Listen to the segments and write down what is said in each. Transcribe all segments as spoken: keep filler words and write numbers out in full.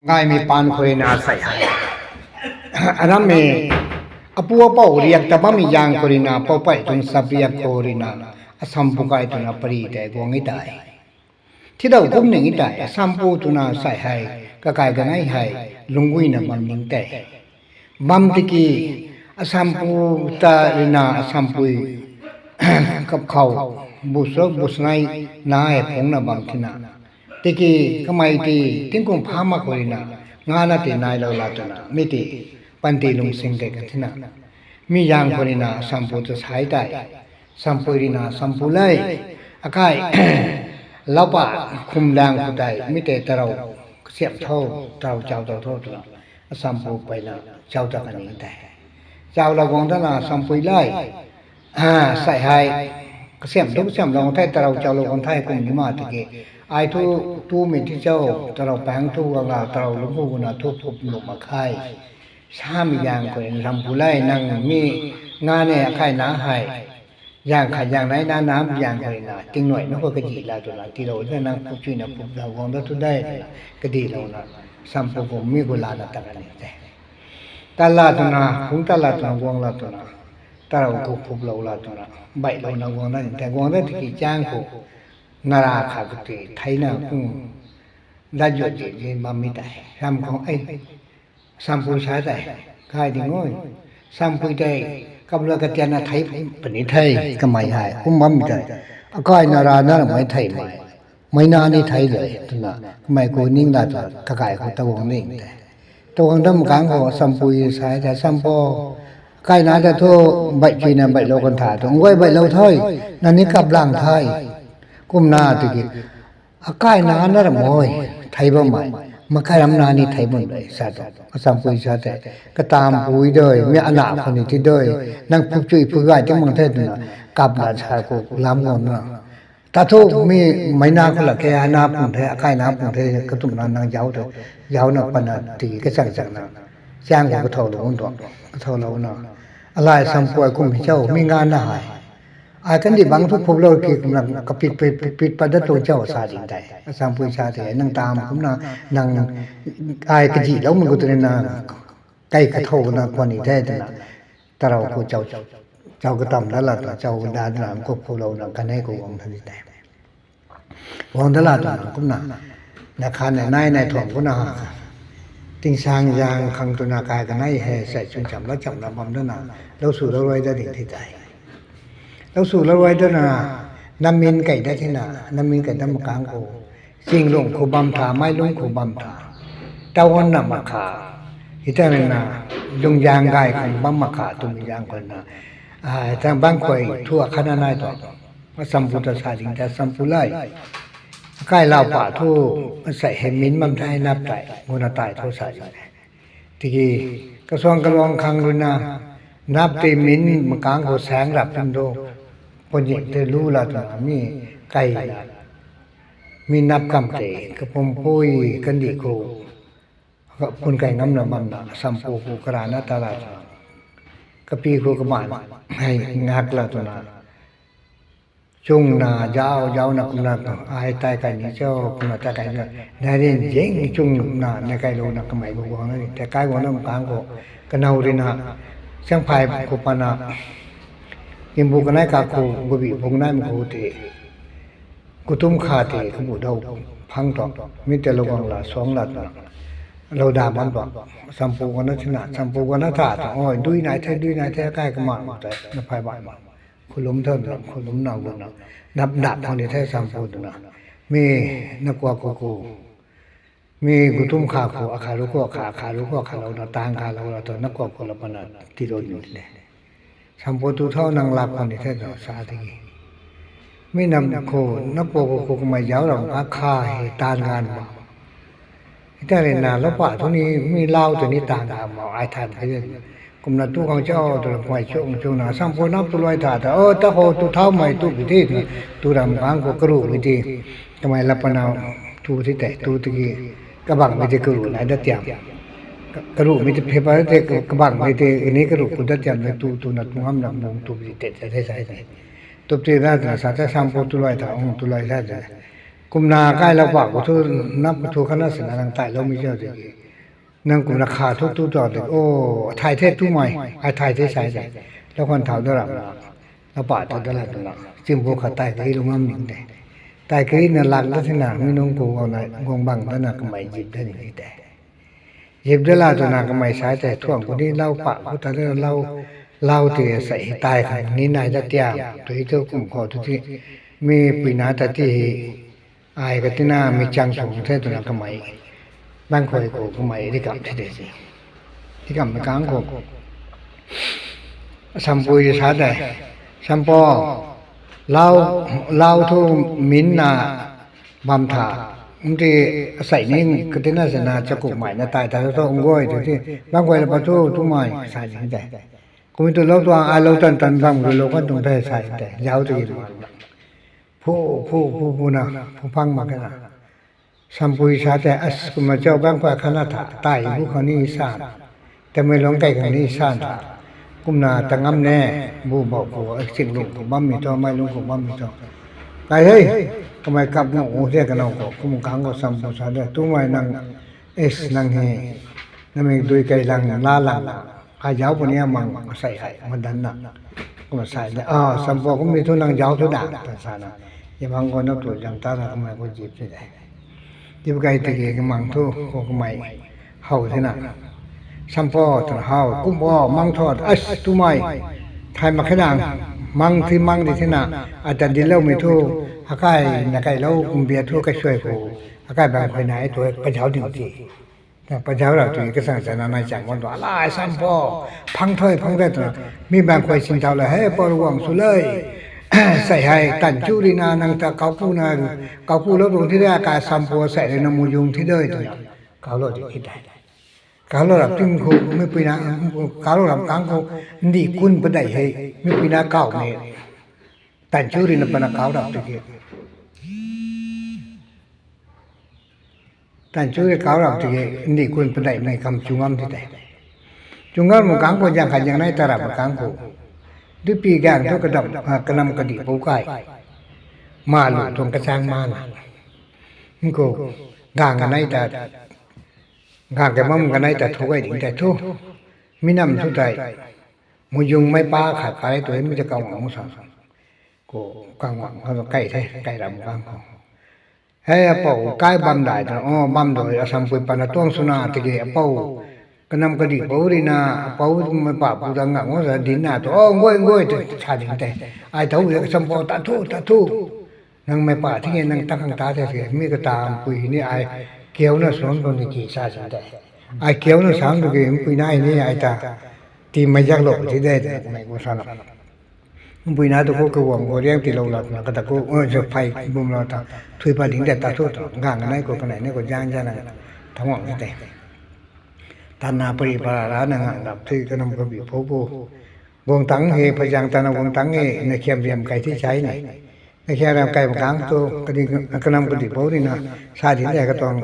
Gaymei paan khou rui na sei hei, arammei apu apou riak ta bammei zaeng khou rui na, poupei tuang sap riak khou rui na, asampu kai twna pary tei guang e tei. Thidau kum ning e tei, asampu twna sei hei, kakai kanei hei, lungguina bam ning tei. Bam tiki, asampu ta rui na, asampui kap khou, bu sruk bu snei na hei phungna bam thina. Tiki, kamei ti, tingkum pha mak khou rui na, ngana ti nailou la twna, mi ti, panty lungsing tei ka thina. Mi zaeng khou rui na, asampu ta sai tei. Sampui rui na, sampu le. Akai, laupa, khum lang khou tei, mi tei tarou, kasiamh tho, tarou chau tau tho twna. Asampu peyna, chau ta kani tei. Chaulou guang dana, sampui le. Sei hei, kasiamh thu kasiamhlou kan the, tarou chaulou kan the, kum ni ma tiki. Ai thu, tumei ti chau, tarou paeng thu ganga, tarou lungc khou guna thu phup nuh mak khe. Samei zaeng khou rui na, sampu le, nang mi, ngana akai na hei. Zaeng khat zaeng nai na, na zaeng khou rui na, tingnuai na khou kadih la twna, tiilou na nang phup chuina phuplou guang da thu de twna, kadihlouna, sampu khou mi gu lana ta kani tei. Tat la twna, phungc tat la twna, guang la twna, tarou khou phuplou la twna, baihlouna guang da ni tei, guang da tiki chaeng khou, nara khat khou ti, theina kum, dat zuat zi zi bammei tei, ram khou e, sampui sa tei, kai ding o. Sampui tei, kamla katianna thei puni the, kamei hei, kum bammei tei. Akai nara na ramei theimei. Mei na ni thei de, twna, kamei khou ning la tw, kakai khou taguang ning tei. Taguang dam kang khou sampui sa tei, sampu, akai na ta thu, baih chuina baihlou kan tha thu, nguay baihlou the, nang ni kap lang the. Kumna tiki, akai na na ramei, thei bammei, makai ram na ni thei bam de, sa tu, asampui sa tei, katampui de, mi ana khou ni ti de, nang phup chui phup gay ti mang the twna, kapna sa khou lam guang na. Ta thu mi mei na khou la khe, ana pung the, akai na pung the, katumna nang zauc tu, zaucna pana ti kachang changna, chaeng khou kathoulou tu, kathoulou na. Alai sampui kum hi chau, mi ngana hei. Ai kandih bang thu phuplou ki kumna kapit, pit, pit pat dat tuang chau sa ding tei. Asampui sa tei, nang tam kumna, nang ai kazihloumei khou twna, kai kathouna khwan ni the twna, tarou khou chau, chau katam dat la twna, chau da twna, khou phuplouna, kanei khou guang tha di tei. Guang dat la twna, kumna, na khan na nai nai thuam kumna, tingsaeng zaeng khang twna kai kanei hei, sei chwn chamv la chamv la bam dana, lou sw lou ruai dat ding the tei. Lou sw lou ruai dana, namin kai dat thina, namin kai dat makang khou, chinglung khou bam tha, meilung khou bam tha. Tawanna mak kha, hei ta rui na, lungzaeng gay khang bam mak kha, twmei zaeng khou na, tang bang khuay thu akhatna nai tu, asampu ta sa ding tei, asampu le. Akai lau pa thu, asei hei min bam the nap tei, guna tei thu sa ding tei. Tiki, kasuang kaluang khang rui na, nap tei min makang khou saeng rap tun tu, puanzing tei lu la twna mi, kai la. Mi nap kam tei, kapumpui, kandih khou, pun kai ngamna bamna, asampu khou karana ta la twna. Kapi khou kaman, hei ngak la twna. Chungna, zauc, zaucna kumna, ai tei kai ni cho, kumna tei kai ni cho. Nai rin zing chungna, nai kailouna kamei khou guangna, tei kai guangna makang khou, kanow rui na, chaengphay khou pana, imbu kanei kakhou, gubi bu kanei mak khou tei, kutum kha tei, kabu dau phang tu, mi tei lou guang la, suang la twna, lou da bam tu, sampu guangna thina, sampu guangna tha tu, oi, dui nai the, dui nai the, kai kaman tei, na phay bam ma. Khulum tho, khulum na guna. Nap nap khang ni the sampu twna. Mi na kuak khou khou. Mi gutum kha khou, akha ru khou, akha, akha ru khou, akha lou na, tang kha lou la tu, na kuak khou la pana, tiilou ni le. Sampu tu tho nang lap khang ni the tu, sa tiki. Mi nam khou, na kuak khou khou kamei zauc ram kha kha hei, tan ganv ba. Hei ta rui na, lau pa thu ni, mi lau tu ni tan ganv ba, ai than khe. Kumna tu khang cho, tu ram kamei chung, chungna, sampu nap tu luai tha ta, o, ta khou tu thaumei tu bi the, tu ram kang khou karuhmei tei. Kamei lap pana, tu the tei, tu tiki, kabangmei tei karuh nai dat tiam. Ka-, karuhmei tei phe pa tei, kabangmei tei, kani karuh khou dat tiam na tu, tu na tu ngam na mung tu bi tei, tei, tei, sa tei. Tup tei na, twna sa tei sampu tu luai tha, ong tu luai sa tei. Kumna kai lau pa khou thu, nap khou thu khatna sina nang tailoumei zau de. Nang kumna kha thu tu tuang de. O, thay the twmei, ai thay the sai de. Lau khwan thau da ram na. Lau pa thu da la twna. Chimbu khat tai kari lung ngam ning de. Tai kari na lak da thina, mi nung khou guang na, guang bang da na kamei zip da ni de. Zip da la twna kamei sai tei thuang khou ni lau pa khou ta da lau, lau ti sei hi tai khang ni nai da tiam, tu hi tu kum khou tu ti, mi pui na ta ti hi, ai ka tina mi chang sung the twna kamei, bang khuay khou kamei ri kam the de si. Ri kam mi kang khou. Sampui sa de, Sampo, lau, lau thu min na bam tha, mti asei ni katina sina chakuk mai na tai ta thu ngoi tu ti, bang khuay la pa thu twmei sai ni de. Kumei tu lou tuang, ai lou tan tan bam ru lou kan tuang the sai de, zauc tu ma. Phu, phu, phu, phu na, phu phang mak khe na. Sampui sa tei, as, kumna chau bang khuay khatna tha, tai bu khang ni san. Tamei lung kai khang ni san tha. Kumna ta ngam ne, bu bau khou, ching lung khou bammei thu, mei lung khou bammei thu. Kai hei, kamei kap ngau u the kanow khou, kum kang khou Sampu sa de, twmei nang, es nang he, namei dui kai lang, la lang, ai zauc puni amang, asei hei, madan na. Kumna sai de, a, Sampu kummei thu nang zauc thu da, ta sa na. Yamang khou na tu zang ta na kamei khou zip ti de. Zip kai tiki kamang thu, khou kamei how thina. Sampu twna how, kum o, mang thu, as, twmei. Thay mak khe na, mang thi mang di thina, ata diloumei thu, akai na kailou kumbia thu kaisuai khou, akai bang khuay nai tu, pazauc ding ti. Pazauc ra tu, kasang chana nai chang bam tu, alai Sampu, phang thu, phang the twna, mi bang khuay sin thau la, he, pau guang sw le. Sei hei, tan chu rina, nang ta kauku na, kauku lou tuang thi de, ka Sampu sei rui na mu yung thi de twna, kaulou di khe de. Kaulou rap ting khou, mipui na, kaulou rap kang khou, ndih kun padeih hei, mipui na kaumei. Tan chu rina pana kau rap tiki. Tan chu rui kau rap tiki, ndih kun padeihmei kam chu ngam ti tei. Chu ngam mak kang khou zang khat zang nai ta rap mak kang khou. Duipi gang thu kadam, a, kanam kadih pou kai. Ma lu tuang kachang ma na. Nkhou, gang kanei ta, gang kamam kanei ta thu kai ding tei thu. Mi nam thu tei. Muyungmei pa khat kai tu mi ta kang wang sa. Khou kang wang kha kai the, kai ram kang khou. Hei apou kai bam dai twna, o, bam doi, Asampui pana tuang swna tiki apou, kanam kadih pou rina, apou mei pa pu ta ngak o sa dinc na tu, o, nguay, nguay, tu sa ding tei. Ai thau e, Asampou, ta thu, ta thu. Nang mei pa tiki nang ta khang ta the si, mi kata mpui ni ai, kiauna suang tuang ni ki sa ding tei. Ai kiauna sang tu ki mpui nai ni ai ta, tiimei zaklou ti de, mei kum sa na. Mpui na tu khou kaguang khou riang tiilou la twna kata khou, o, zau phey bumlou ta, thui pat ding tei ta thu tu, gang kanei khou kanei ni khou zang zang na, thangc guang ti tei. Tanna pari para rana ngang rap thui kanam kabi pou khou. Guang tangc hei, phazang tana guang tangc hei, na khiam riam kai ti sai ni. Na khiam riam kai mak kang tu, kadi kanam kadih pou rina, sa ding tei katuang,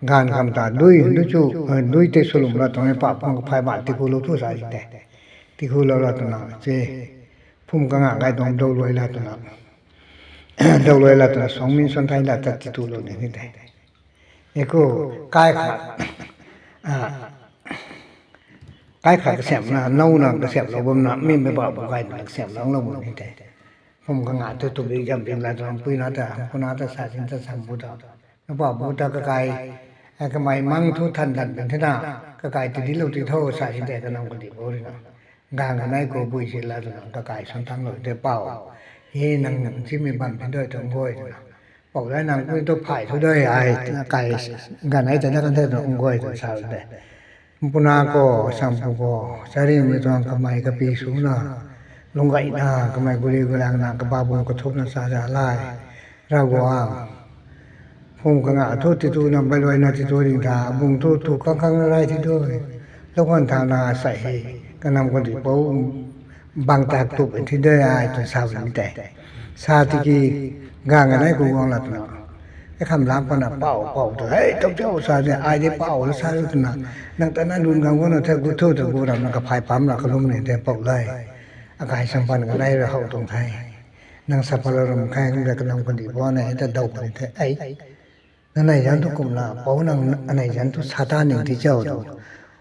ganv kham ta, dui, dui chu, e, dui tei swlum la tuang e, pa pang kaphay ban tiikhulou thu sa ding tei. Tiikhuloura twna, se, phum kanga kai tuang dou luai la twna. Dou luai la twna, suangmin suan thei la ta tiitulou ni ni tei. E khou, kai khat, a, kai khat kasiamna, nouna kasiamlou bamna, mi mei pa bu kai na kasiamlou lou bam ni tei. Phum kanga thu tu bi zam bing la twna, pui na ta, pu na ta sa sin ta sam bu ta. Na pa bu ta kakai, e kamei mang thu than dan bing thena, kakai ti dilou ti tho sa sin tei kanam kadih pou rina. Gang kanei khou bui si la twna, kakai suan tangclou tei pou. He nang nang simei bam ti doi tu nguay twna. Pou dai nang kum tu phay thu doi ai, kai, ganei tei na kan the tu nguay tu sa tei. Mpuna khou, Sampu khou, charimei tuang kamei kapi suna, lunggaina, kamei guli gulang na, kababung kathumna sa za lai, Ravguangc. Phum kanga thu tiitu nam bai luaina tiitu ding tha, bung thu tu khang khang na rai ti tu. Lou khwan thau na sei hei, kanam kadih pou, bang tak tup ti de ai twna sa bam tei. Sa tiki, gang kanei khou guang la twna. E kham lam pana pou, pou tu, hei, tou chau sa de, ai de pou la sa lu twna. Nang ta na lun gang guang na the gu thu ta gu ram na kaphay pam la kalum ni tei pou le. Akai sampan kanei rui how tuang the. Nang sapalou ram khe, kumna kanam kandih bo na ta daw puni the, ei. Nanei zanc thu kumna, pou nang anei zanc thu sata ning ti chau tu.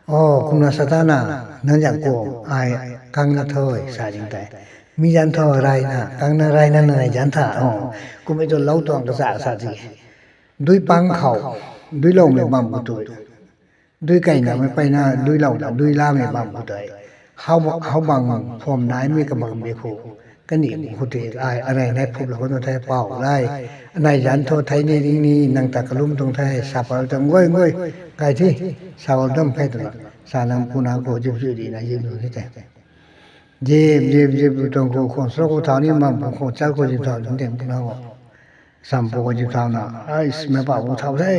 O, kumna sata na, nang zanc ku, ai, kang na tho, sa ding tei. Mi zanc tho, rai na, kang na rai na, nanei zanc tha, o. Kumei tu lou tuang kaza sa di. Dui pang khou, dui loumei bam khou tui. Dui kaina mei peyna, dui lou na, dui lamei bam khou tui. How, how bang pham naimei kabang bi khou. Kani khou tei, ai, anei nai phup lou khou tei pau lai. Anei zanc thu thei ni ring ni, nang ta kalum tuang the, sapal tuang goi goi. Kai thi, sapal dam khe twna. Sa nang puna khou zip zip di na zip zip ni tei. Zip, zip, zip, tuang khou khwan sra khou thau ni, mam khou chal khou zip thau ni tei puna khou. Sampu khou zip thau na, ai, mei pa bu thau the.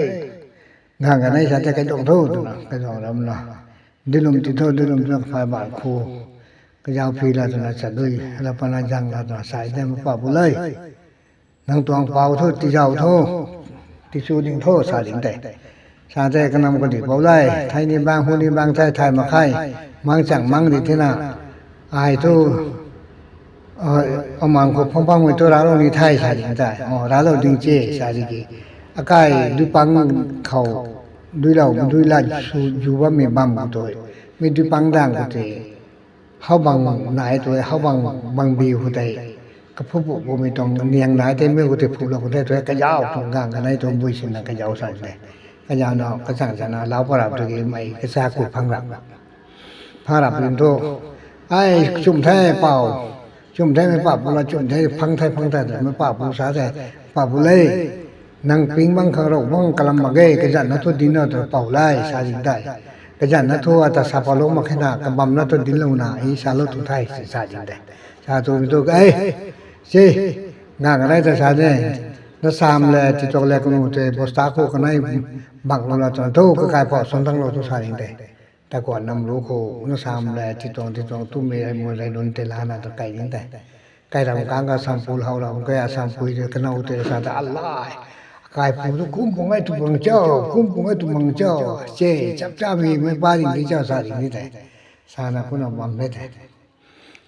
Ngang kanei sa tei kai tuang tho twna, kai tuang ram na. Dilum ti tho, dilum tho, phai ba khou. Kazau phi la twna, sa dui, la pana zang la twna, sa tei mei pa bu lei. Nang tuang pau tho, ti zau tho, ti chu ding tho, sa ding tei. Sa tei kanam kandih pou lei, thei ni bang, hu ni bang, thei thei mak khe, mang chang mang di tina, ai thu, amang khou pham pham tu raclou ni the sa ding tei, o, raclou ding che sa di ki. Akai dui pang khou, dui lou, dui la su, zu bammei bam khou tui, mi dui pang dang khou tei, how bang nai tui, how bang bang bi khou tei, kaphu pu pumei tuang niang nai tei, mi khou tei phuplou khou tei tui, kazau tuang gang kanei tuang bui sinna kazau sa de. Kazau na, kachang chana, lau parap tu ki mei, kacha ku phang rap. Phang rap rin thu, ai, chum the pau, chum the mei pa bu la, chum the phang the, phang the, mei pa bu sa the, pa bu lei. Nang ping bang khang rou bang kalam mak ge, kazanc na thu dinc na tu pau lei, sa ding tei. Kazanc na thu ata sapalou mak khe na, kabam na thu dinclou na, i salou tu the, sa ding tei. Sa tumei tu, ei, si, ngang kanei ta sa de, na sam le, tituak le kanu tei, bosta khou kanei, banglou la tu, thu kakai pau suan tanglou tu sa ding tei. Ta kuan nam ru khou, na sam le, tituang, tituang, tumei rei mui rei lun tei lana ta kai ding tei. Kai ram kang ka sampui how ram khe, a sampui tei kanow tei sa ta alai. Kaipu tu kum pung e tu bang cho, kum pung e tu bang cho. Che, chap cha mi, mei pa ding di cho sa ding di tei. Sana kumna bam de tei.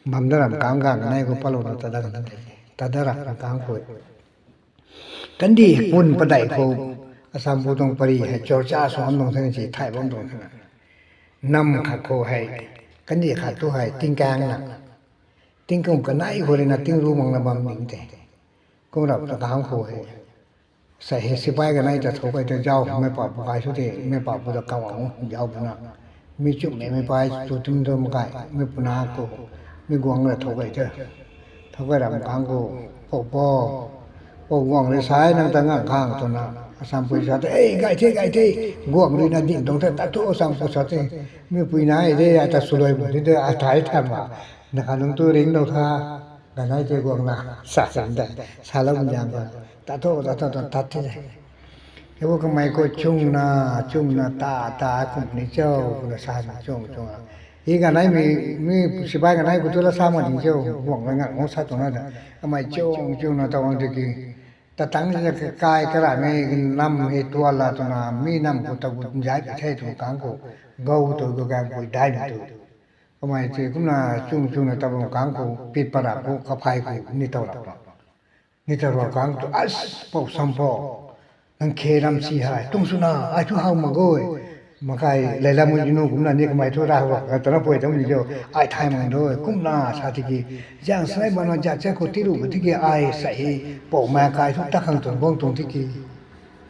Bam da ram kang kang kanei khou palouna tat dat kan tei. Tat dat ram kang khou. Kandih pun padeih khou, asampu tuang pari hei chorcha suam tuang the si thay bam tuang the. Nam khat khou hei, kandih khat tu hei tingkang na. Tingkum kanei khou rui na tingru makna bam ning tei. Kum rap ta kang khou hei. Sa hei sipai kanei ta thou kai ta zauc, mei pa pu kai sw tei, mei pa pu ta kawang zauc puna. Mi chumhmei mei pai tu tum tu makai, mei puna khou, mi guang ra thou kai the. Thou kai ram kang khou, pou po, pou guang rui sa e, nang ta ngang khang twna, asampui sa tei, ei, gay the, gay the, guang rui na ding tuang the, tat thu asampui sa tei, mipui nai de, ata swluai bu di de, athai than ma, na kha nung tu ringclou tha, kanei tei guangna, sa sin tei, saloumei zaeng khou, tat thu, tat thu, tat the. Hei bu kamei khou chungna, chungna ta, ta kum ni cho, kumna sa ni chung, chunga. Hei kaneimei, mi sipai kanei khou tu la sa mak ding cho, guang la ngang sa tuang na ta. Kamei chung, chungna ta guang tiki. Tatang kakai karamei nam hei tual la twna, mi nam khou ta zai ka the tu kang khou. Gou tu gou kang khou dai na tu. Kamei tei kumna chung chungna tabam kang khou, pit para khou, kaphey khou, ni tau rap. Ni tau rap kang tu, as, pou sam po. Nang khe ram si hei, tung swna, ai thu how mak goi. Makai, lailam mui nu kumna ni kamei thu ra hou, ka tana pui tam ni jo, ai thay mang doi, kumna sa tiki. Zang sai bana zat cha khou tiru ka tiki, ai sa hei, pou makai thu ta khang tuang bang tuang tiki.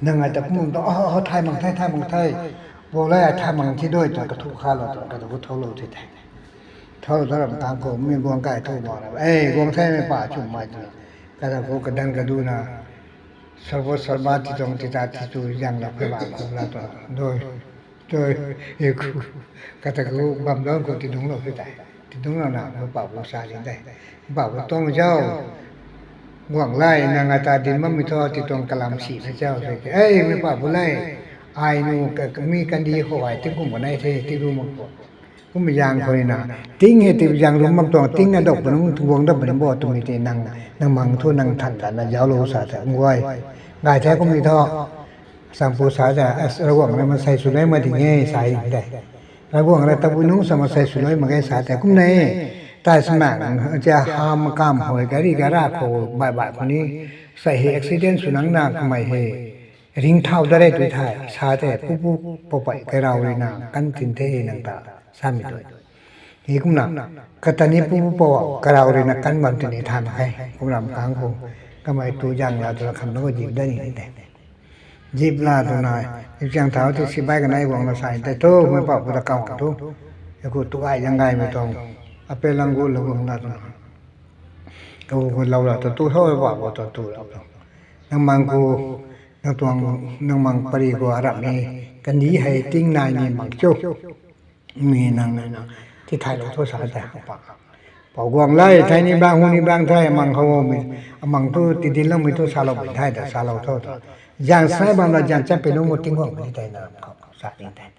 Nang ai ta kum tuang, oh, oh, thay mang the, thay mang the. Pou lei ai thay mang thi doi tuang, kathu khalou tuang, kathu thoulou thi the. Thou ta ram kang khou, mi guang kai thu mak ra. Ei, guang the mei pa chumhmei twna. Kata khou kadan kaduna. Sarbo sarba ti tuang ti ta ti tu zang la phey ba khou la tuang. Doi, doi, e khou. Kata khou bam dang khou ti dungclou the tei. Ti dungclou na, mei pa bu sa ding tei. Mei pa bu tuang zauc. Guang lei, nang ata dinc bammei thu ti tuang kalam si na zauc the. Ei, mei pa bu lei. Ai nu, mi kandih khou ai, tingkum kanei the, tingru mak khou. Kumna zaeng khou rui na, ting hei ti zaeng ru mak tuang, ting na dok pa nung tu guang dat puni bo twmei tei nang, nang mang thu nang than ta na zauclou sa the, nguay. Gay the kummei thu, sampu sa the, as, Ravguangc rui maansei swluai mak ding e, sa ding tei. Ravguangc rui tabui nungc sa maansei swluai mak ge sa the, kumna e. Taismaeng, tia ham kam hoi gari gara khou baih baih khou ni, sei hei accident sw nang na kamei hei ringcthau da re tui thei, sa the pupu poupei kairau rui na kan tin the nang ta, samei tu. Hei kumna, kata ni pupu pou kairau rui na kan bam tin e than khe, kum ram kang khou, kamei tu zang la tu kham na ko jip da ni te. Jip la tu na, jip chang thau ti sipai kanei guang na sai te thu, mei pau pu ta kau tu. E khou tu ai zang gaymei tuang, ape lang gu la guang la tu na. Kau khou lou la tu, tu tho pa khou tu, tu la tu. Nang mang khou, nang tuang, nang mang pari khou aram ni, kandih hei ting nai ni mang cho. Mi nang na, ti thaylou thu sa ta, pa. Pau guang lei, thei ni bang, hu ni bang thei, amang khou mei, amang thu ti dinloumei thu saloumei thei ta, salou tho ta. Zang sai bam la, zang chat pe nunc khou ting guang ni tei na, khou sa ding tei.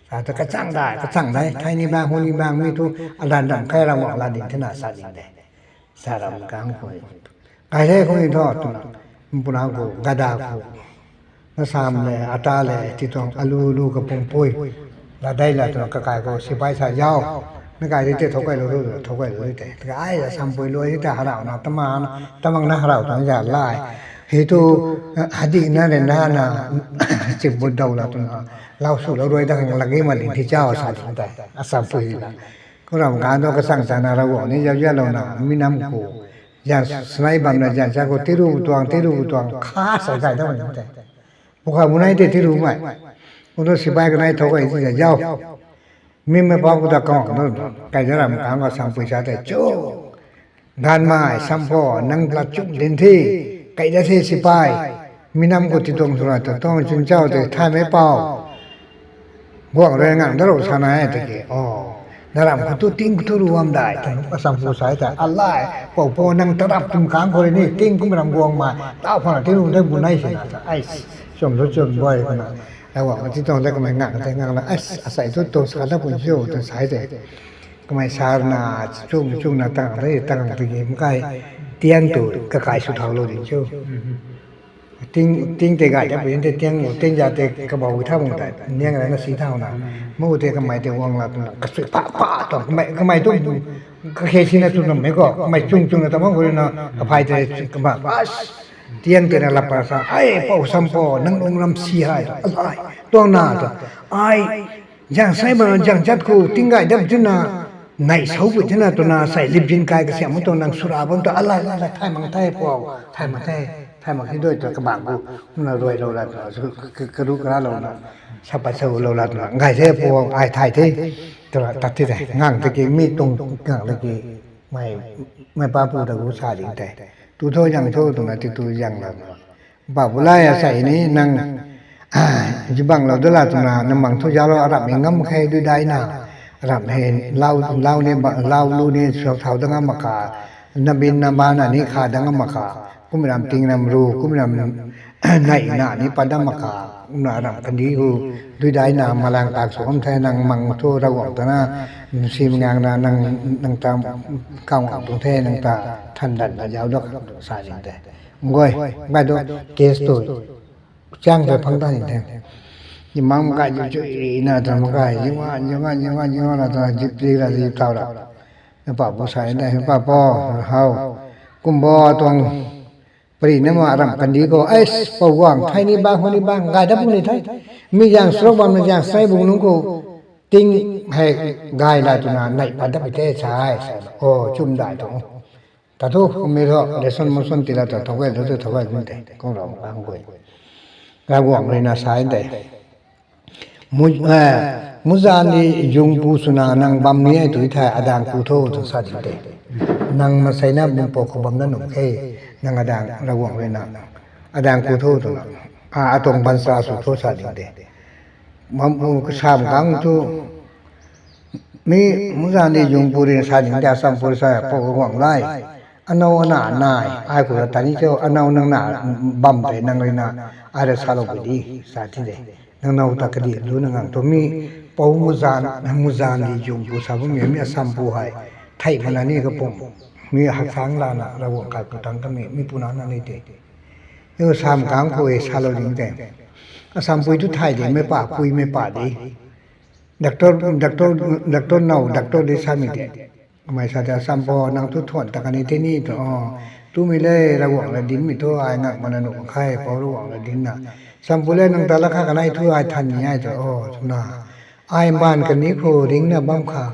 Sa ta kachang dai, kachang dai, thei ni bang, hu ni bang, mi thu, alan ram khe ram guang la ding the na sa ding tei. Sa ram kang khou. Kai the khou ni tho, tu na. Mpuna khou, gada khou. Na sam le, ata le, ti tuang alu lu kapung pui. La dei la tu na kakai khou sipai sa yau. Na kai di te thou kai lu lu, thou kai lu di te. Kakai ai la sam pui lu di te harau na, tamang na, tamang na harau tuang ya lai. Hei tu, hadi na ren na na, chip bu dau la tu na. Lau su lau rui dang lagi ma ling thi chau sa di te. Asam pui la. Kum ram kang tu kachang chang na Ravguangc ni zau zalou na, mi nam khou. Zan snai bam na zan sa khou tiru tuang, tiru tuang, kha sa gay da bam te. Pukha bu nai te tiru mei. Kum tu sipai kanei thou kai ti zau. Mi mei pau khou ta kang tu, kai da ram kang khou sam pui sa te chu. Ganmei, sampho, nang la chum din the, kai da the sipai, mi nam khou ti tuang sw ra ta tuang chun chau te, thaymei pau. Guang rui ngang da rou sa na e tiki, o. Na ram khou tu ting khou tu ruam dai, ta, asam pu sai ta, alai, pou pou nang tarap tum kang khou rui ni, ting kum ram guang mei, tau khou na ting ru de bu nai si na ta, ai, chum thu chum boi khou na, ai guang ti tuang de kamei ngang te ngang la, ai, asei thu tuang sa da pun siu, tuang sai te. Kamei sa na, chung, chung na tang, tei tang, tiki, mkai, tiang tu, kakai sw thau lou ding chu. Ting, ting tei gay ta pui, tei tiang, ting za tei kabau tha bung ta, niang rana si thau na. Mu tei kamei tei guang la, kasui pa, pa, tuang, kamei, kamei tu, kakhe si na tu na mei khou, kamei chung, chung na ta bang khou na, kaphai tei, kama, as, tiang tei na lap pa sa, ai, pou sampho, nang lung ram si hai, alai, tuang na ta, ai, zang sai bam, zang chat khou, ting gay dam tina, nei sou pui tina, twna, sei lip zin kai kasiam tuang nang sura bam tu, alai, alai, thay mak the, pou, thay mak the, thay mak the doi tu, kabang khou, na ruailou la tu, karu karalou na, sa pat sa lou la tu, gay the, pou, ai thay the, twna, tat ti the, ngang tiki, mi tuang, ngang tiki, mei, mei pa pu ta gu sa ding te. Tu tho zang tho twna, ti tu zang la. Ba bu lai asei ni nang, zibanglou da la twna, na mang thu zalou aram hei ngam khe dui dai na, aram hei lau, lau ni, ba, lau lu ni, suak thau da ngam mak kha, na bin na ba na ni kha da ngam mak kha, kum ram ting ram ru, kum ram nei na ni pat da mak kha, na ram kandih hu, dui dai na, malang tak sw ngam the nang mang thu Ravguangc ta na, si ngang na nang, nang ta, kau ngam tuang the nang ta, than dan na zau da kha sa ding te. Goi, gay tu, case tu, chang tei phang ta ni the. Ni mang makai ju chu i na ta makai, jingwa, jingwa, jingwa, jingwa na ta jip ri ra jip thau ra. Na pa bu sai na, pa po, hau. Kum bo tuang, pari na ma ram kandih khou, ai, pou guang, thei ni bang, hou ni bang, gay da bung ni the. Mi zang srok bam na zang sai bung nunc khou, ting hei gay la twna, nei pat da pi te sai, sai. O, chum dai tuang. Ta thu, mi thu, lesson motion ti la ta, thou gay, thou gay, thou gay, kum te, kum ram, bang gui. Ravguangc rui na sai te. Mu-, eh, muzan ni zungpu swna nang bam ni e tui thei adang ku tho tw sa di te. Nang maseina bumpo khou bam na num khe, nang adang Ravguangc rui na. Adang ku tho twna. A, atuang bansa sw tho sa di te. Mam, kasam kang thu, mi muzan ni zungpu rui na sa di te, asam pu rui sa, pou guang lai. Anow ana nai, ai khou ra ta ni cho, anow nang na bam tei nang rui na, ai ra salou pui di, sa ti de. Nang now ta kadi lu na ngang tu mi, pou muzan, muzan di zungpu sa bammei, mi asampu hei, thei mana ni kapum, mi haksang lana, Ravguangc kai pu tang kamei, mi puna na ni te. Yo sam kang khou e salou ding te. Asampui tu thei de, mei pa pui mei pa de. Doctor, doctor, doctor now, doctor de samei de. Kamei sa ta, Sampu, nang thu thuan ta kan e tei ni tu, o, tumei le, Ravguangc la dincmei thu ai ngak mana nuh khe, Pou Ravguangc la dincna. Sampu le, nang ta la kha kanei thu ai than ni e tu, o, twna. Ai mbaanv kandih khou ringcna bam khang,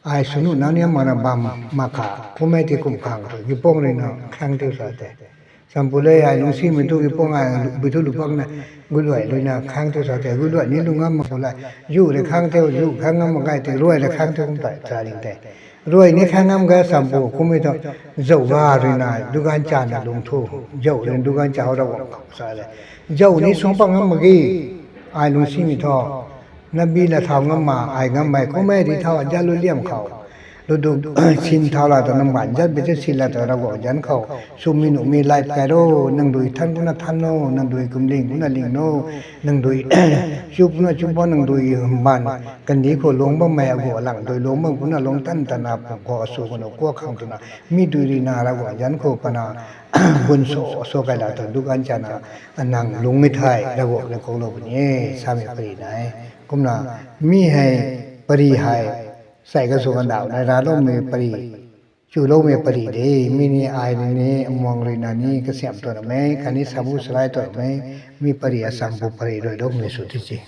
ai swnuh nau ni mana bam mak kha, kum e tei kum khang tu, Gipang rui na khaeng tiu sa tei. Sampu le, ai lungcsimei thu Gipang ai bui thu lu pakna, Guiluai rui na khaeng tiu sa tei, Guiluai ni lu ngam mak khou le, Zu rui khaeng tiu, Zu khaeng ngam mak ge tei, Ruai rui khaeng tiu kum tei, sa ring tei. Ruai ni khaeng ngam ge Sampu kummei thu, Zauga rui na duganv chana lung thu, Zau rui duganv cha Ravguangc khou sa le. Zau ni suang pat ngam mak ge, ai lungcsimei thu. Nabi la thau ngam ma, ai ngam mei kummei ri thau a zat lu liam khou. Lu du sin thau la ta nang baanc zat bi ta sin la ta Ravguangc zanc khou. Swmei nuhmei life kai ro, nang dui than kumna than no, nang dui kumling kumna ling no, nang dui chu kumna chu bo, nang dui mbaanv kandih khou lungc bammei agu alang dui lungc bam kumna lungc tan tana pum khou asw kanu kuak khang twna. Mi dui rui na Ravguangc zanc khou pana gun so so kai la ta duganv chana, anang lungcmei thei Ravguangc ni kuaklou puni e, samei pari na e. Kumna, mi hei, pari hei, sai kasw kandauh na racloumei pari, chuloumei pari de, mi ni ai rui ni, amuang rui na ni, kasiamh tw ramei, khatni sabu salai tw ramei, mi pari a Sampu pari rui loumei sw ti se.